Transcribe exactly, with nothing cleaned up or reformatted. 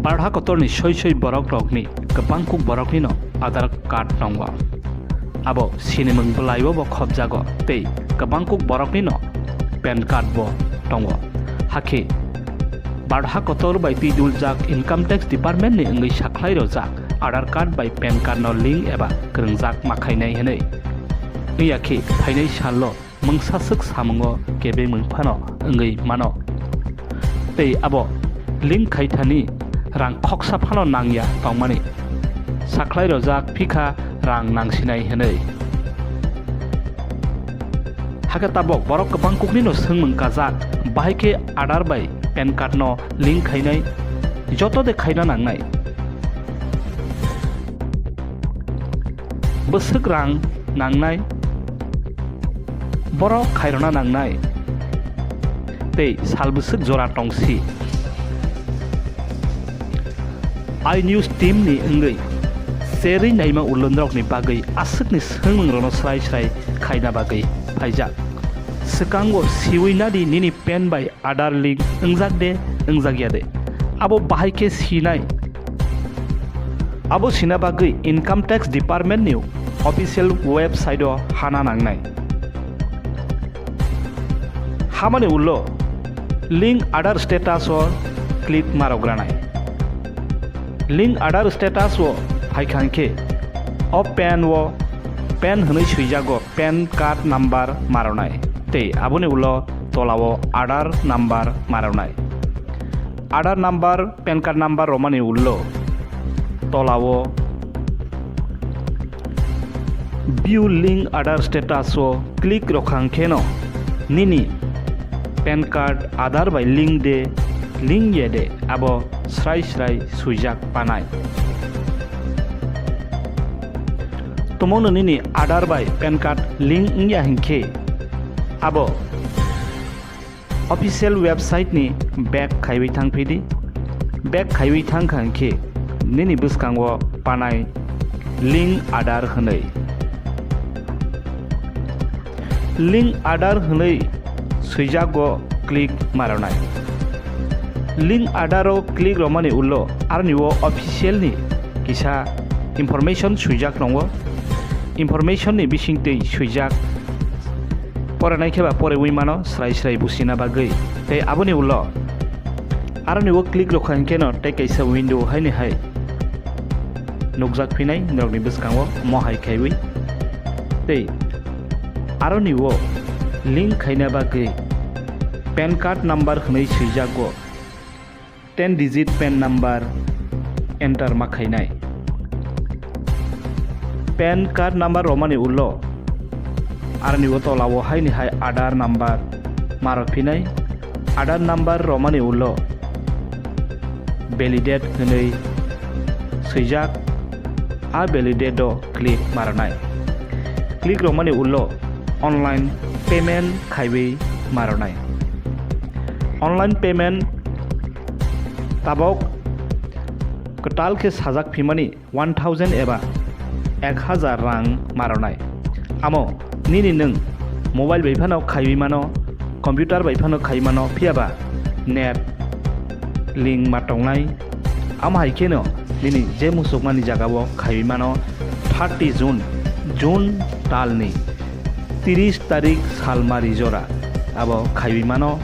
Bharat hakotorni soi soi borokrokni kwbangkuk boroknino Aadhaar card tongo. Abo sinimung bwlaibo bo khopjago tei kwbangkuk boroknino PAN card bo tongo. Hakhe Bharat hakotor bai twiduljak Income Tax Department ni wngwi sakhlai rojak Aadhaar card bai PAN card no link eba kwrwngjak ma khainai hwnwi. Wngya khe phainai salno mungsaswk samungo kebengmung phano wngwi mano. Tei abo link khaithani rang khoksa phano nangya tongmani sakhlai rojak phikha rang nangsinai hwnwi. Hakhe tabok borok kwbangkuknino swngmung kajak, bahai khe Aadhaar bai PAN card no link khainai, joto de khaina nangnai? Bwswk rang nangnai, borok khairokna nangnai, tei sal bwswk jora tongsi. I News team ni wngwi cherwi naima ulonrokni bagwi aswkni swngmungrokno srai srai khaina bagwi phaijak. Swkango siwi nadi nini PAN bai Aadhaar link wngjak de, wngjak ya de, abo bahai khe sinai. Abo sina bagwi Income Tax Department ni official website o hana nangnai. Hamani ulo link Aadhaar status o click marok ranai. Link Aadhaar status o phaikha khe o PAN o PAN hwnwi swijago PAN card number maronai tei aboni ulo tolao Aadhaar number maronai. Aadhaar number, PAN card number romani ulo tolao View link Aadhaar status o click rokha kheno nini PAN card Aadhaar bai link de, link ya de abo srai srai swijak panai. Tumungno nini Aadhaar bai PAN card link wngya hinkhe abo official website ni back khaiwi thang phidi. Back khaiwi thang kha hinkhe nini bwskango panai link Aadhaar hwnwi. Link Aadhaar hwnwi swijago click maronai. Link Aadhaar o click romani ulo aroni o official ni kisa information swijak tongo. Information ni bisingtwi swijak poranai khe ba porewi mano srai srai busina bagwi. Tei aboni ulo aroni o click rokha hinkhe no tei kaisa window haini hai nukjak phinai norokni bwskango omo hai khaiwi. Tei aroni o link khaina bagwi PAN card number hwnwi swijago. Ten digit PAN number enter ma khainai. PAN card number romani ulo aroni o tolao haini hai Aadhaar number marok phinai. Aadhaar number romani ulo validate hwnwi swijak, a validate o click maranai. Click romani ulo online payment khaiwi maranai. Online payment tabok kwtal khe sajak phimani one thousand eba ek hazar rang maranai. Amo nini nwng mobile bai phano khaiwi mano, computer bai phano khaiwi mano, phiyaba net link ma tongnai. Amo hai kheno nini je musukmani jagao khaiwi mano. Thirty June, June talni tris tarik salmari jora abo khaiwi mano.